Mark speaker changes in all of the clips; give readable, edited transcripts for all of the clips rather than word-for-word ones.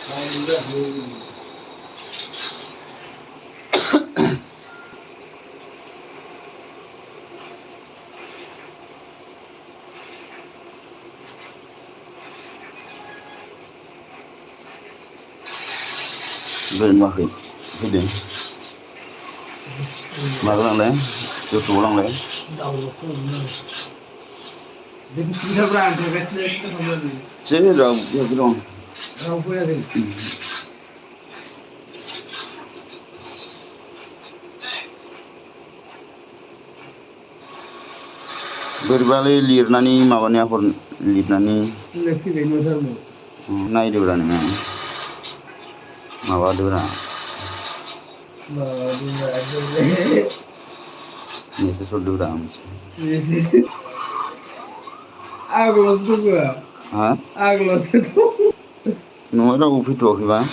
Speaker 1: Lên mà phải đến mà cái lăng đấy tiêu thụ lăng đấy chế rồi cái đó berbalik lirnani mawanya hor lirnani naik dulu nih mawa dulu ini sesuatu dulu
Speaker 2: Aglos tuh gua.
Speaker 1: Hah?
Speaker 2: Aglos itu.
Speaker 1: Nomor aku itu oke bang.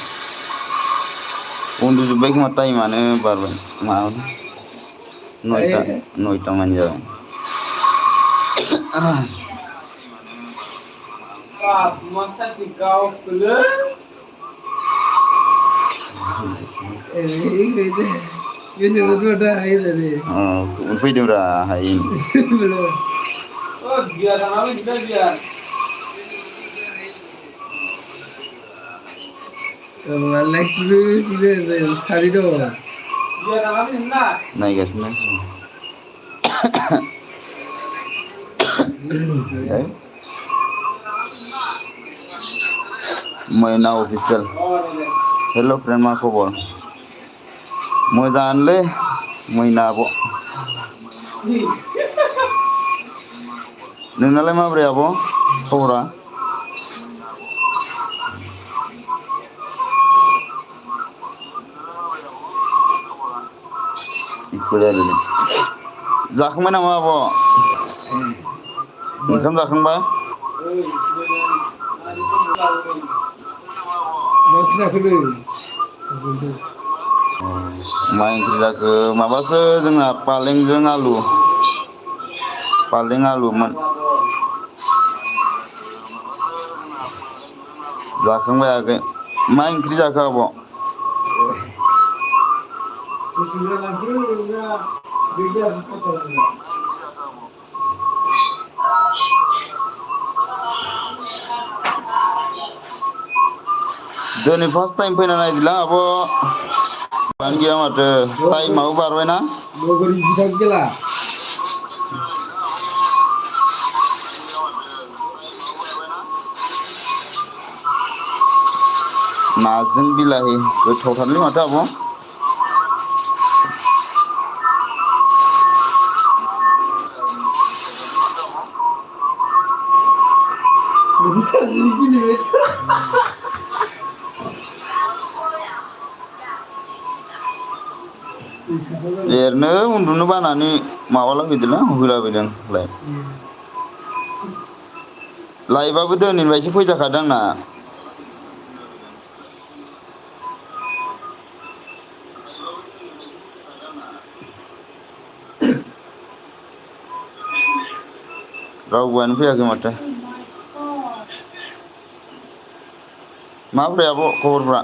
Speaker 1: Untuk baik mata mana barban mau noita manja.
Speaker 2: Masa sih kau belum? Ini gitu tuh ada air tadi.
Speaker 1: Oh, video dah hari ini.
Speaker 2: Belum. Oh biar sama kita biar. Like itu sekali doang. Biar sama kita.
Speaker 1: Naik gas nih. Main official. Hello friend मा खबर मोजाङानोलै मैना आब' नोंनालाय माबोरै आब' खबरा जाखांबाय नामा आब' ओंखाम जाखांबाय मा ओंख्रि जाखो माबासो जोंना पालेंजों आलु पालें आलुमोन जाखांबाय आगै मा ओंख्रि जाखो आब' दिनै फार्स्ट टाइम फैना नायदिलां आब' मानो गैया माथो टाइमाबो बारबायना नाजों बिलाहि गोथावथारलै माथो आब' एरनो उन्दुनो बानानै माबालाबायदोंलां होलाबायदों लाइभआबो दिनैनिफ्रायसो फैजाखादों आंना रावबोआनो फैयाखै माथो माब्रै आब' खबरफ्रा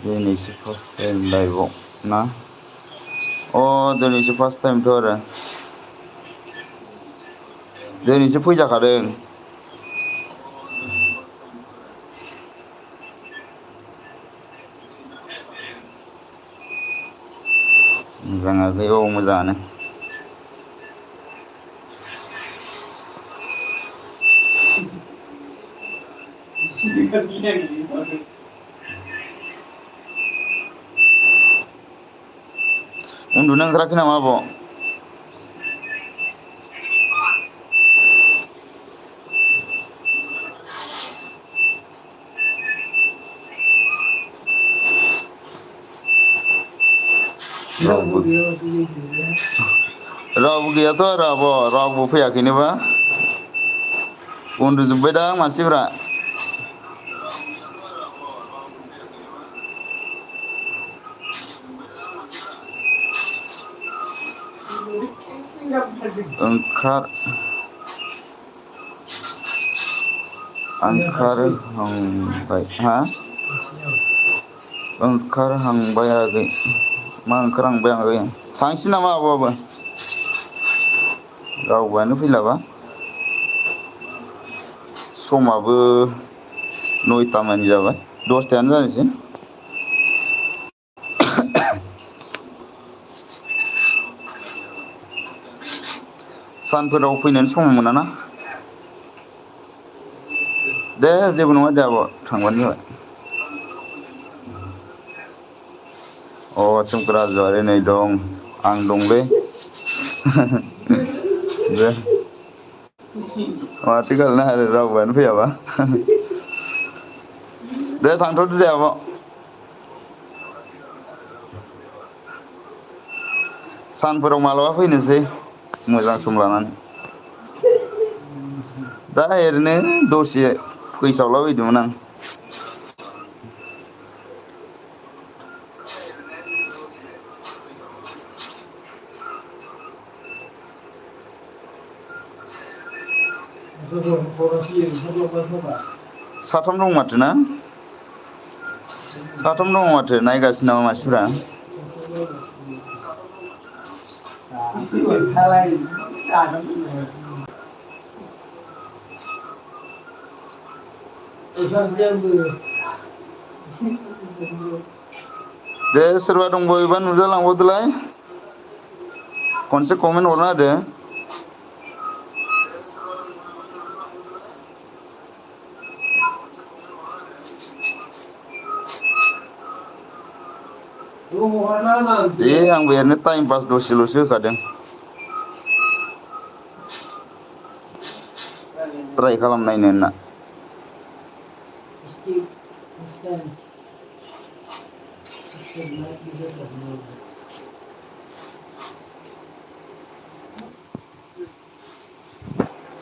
Speaker 1: दिनैसो फार्स्ट टाइम लाइभआव ना दिनैसो फार्स्ट टाइमथ' आरो दिनैसो फैजाखादों मोजाङाखै मोजाङानो उन्दुनो ओंखाराखै नामा आब' रावबो गैयाथ' आरो आब' रावबो फैयाखैनोबा उन्दुजोब्बायदां मानसिफ्रा ओंखारहांबाय हा ओंखारहांबाय आगै मा ओंखारहांबाय आगै थांसै नामा आब'आबो रावबोआनो फैलाबा समाबो 9ता मानि जाबाय 10तायानो जानोसै सानफोराव फैनोनो सम मोनाना दे जेबो नङा दे आब' थांबानो जाबाय अ सोमखोर हाज'वारि नै दं आं दंलै दे माथो खालामनो आरो रावबोआनो फैयाबा दे थांथ'दो दे आब' सानफोराव मालाबा फैनोसै मोजां सम लानानै दा ओरैनो दसे फैसावलाबायदोंमोन आं साथाम दं माथो ना साथाम दङ माथो नायगासिनो नामा मानसिफ्रा दे सोरबा दंबावोबा नुजालांबावदोलाय खनसे कमेन्ट हरना होदो दे आंबो ओरैनो टाइम पास दसेल'सो होखादों ट्राइ खालामनायनो होनना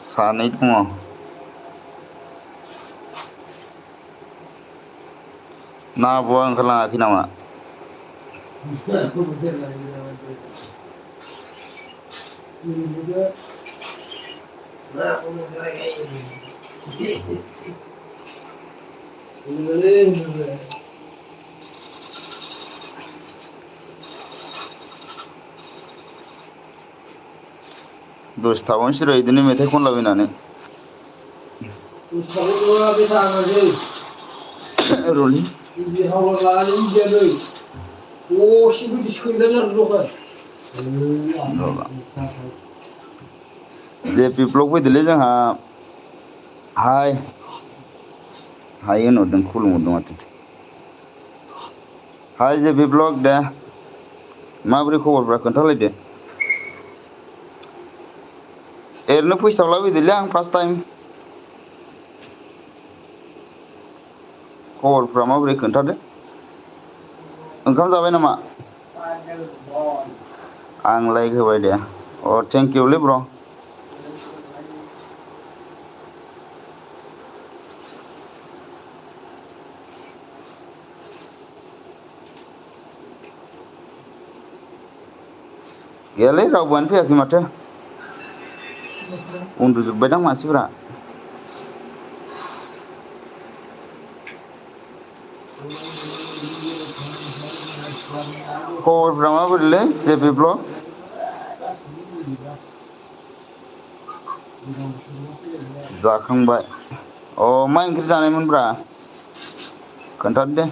Speaker 1: सानै दङ ना आब'आ ओंखारलाङाखै नामा दसे थाबावनोसै र' बिदिनो मेथाइ खनलाबायनानै र'लै जेपि ब्लग फैदोलै जोंहा हाय होनहरदों खुलुमहरदों माथो हाय जेपि ब्लग दे माबोरै खबरफ्रा खोन्थालायदो ओरैनो फैसावलाबायदोलै आं फार्स्ट टाइम खबरफ्रा माबोरै खोन्थादो ओंखाम जाबाय नामा आं लाइक होबाय दे अ थेंक इउलै ब्र' गैयालै रावबोआनो फैयाखै माथो उन्दुजोब्बायदां मानसिफोरा खबरफ्रा माबोरैलै जेपि ब्लग जाखांबाय अ मा ओंख्रि जानायमोनब्रा खोन्थादो दे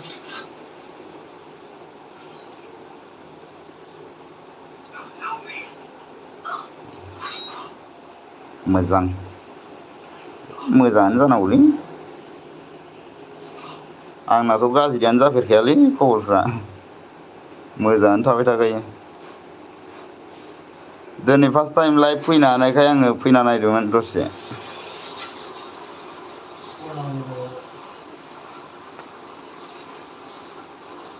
Speaker 1: मोजाङानो जानांगौलै आंनाथ' गाज्रियानो जाफेरखायालै खबरफ्रा मोजाङानो थाबाय थाखायो दिनै फार्स्ट टाइम लाइभ फैनो हानायखाय आङो फैना नायदोंमोन दसे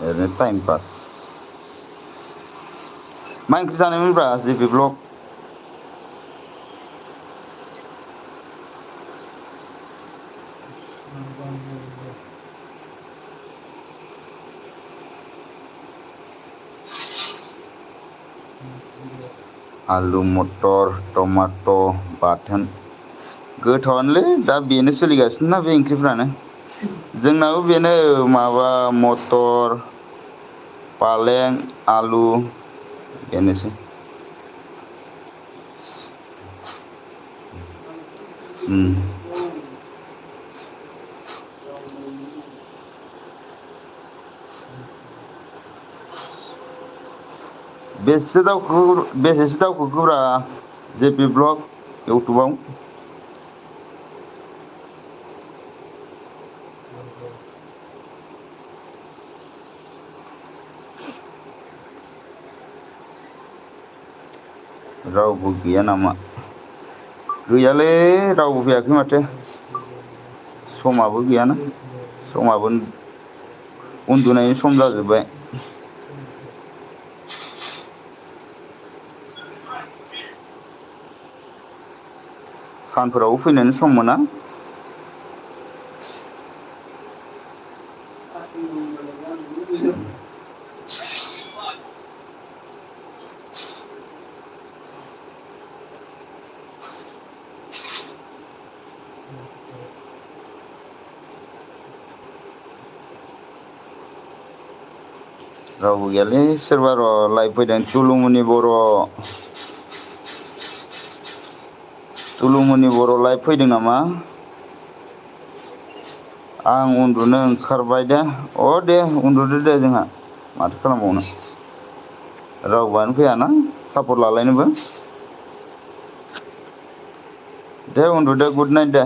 Speaker 1: ओरैनो टाइम पास मा ओंख्रि जानायमोनब्रा जेपि ब्लग आलु मटर टमाट' बाथोन गोथावानोलै दा बेनो सोलिगासिनो ना बे ओंख्रिफ्रानो जोंनाबो बेनो माबा मटर पालें आलु बेनोसै बेसेसो दावखोखोब्रा जेपि ब्लग इउटुबाव रावबो गैया नामा गैयालै रावबो फैयाखै माथो समाबो गैयाना समाबो उन्दुनायनि सम जाजोब्बाय सानफोरावबो फैनोनो सम मोना रावबो गैयालै सोरबा र' लाइभ फैदों तुलुमुनि बर' लाइभ फैदों नामा आं उन्दुनो ओंखारबाय दे दे उन्दुदो दे जोंहा माथो खालामबावनो रावबोआनो फैयाना सापर्ट लालायनोबो दे उन्दुदो गुड नाइट दे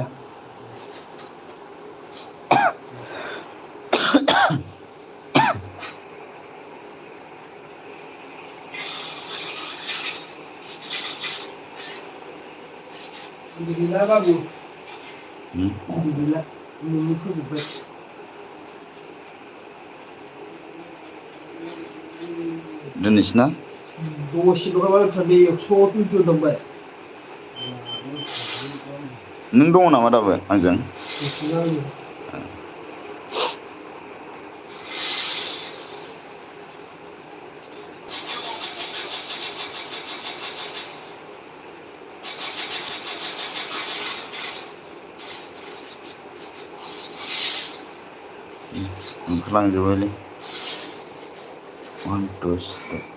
Speaker 2: Alhamdulillah bagus. Alhamdulillah. Ini football.
Speaker 1: दोननोसै ना
Speaker 2: दसेल' माबा थान्दै 170 दंबाय
Speaker 1: नों दङ नामा दाबो आंजों ओंखारलांजोब्बायलै 1 2 3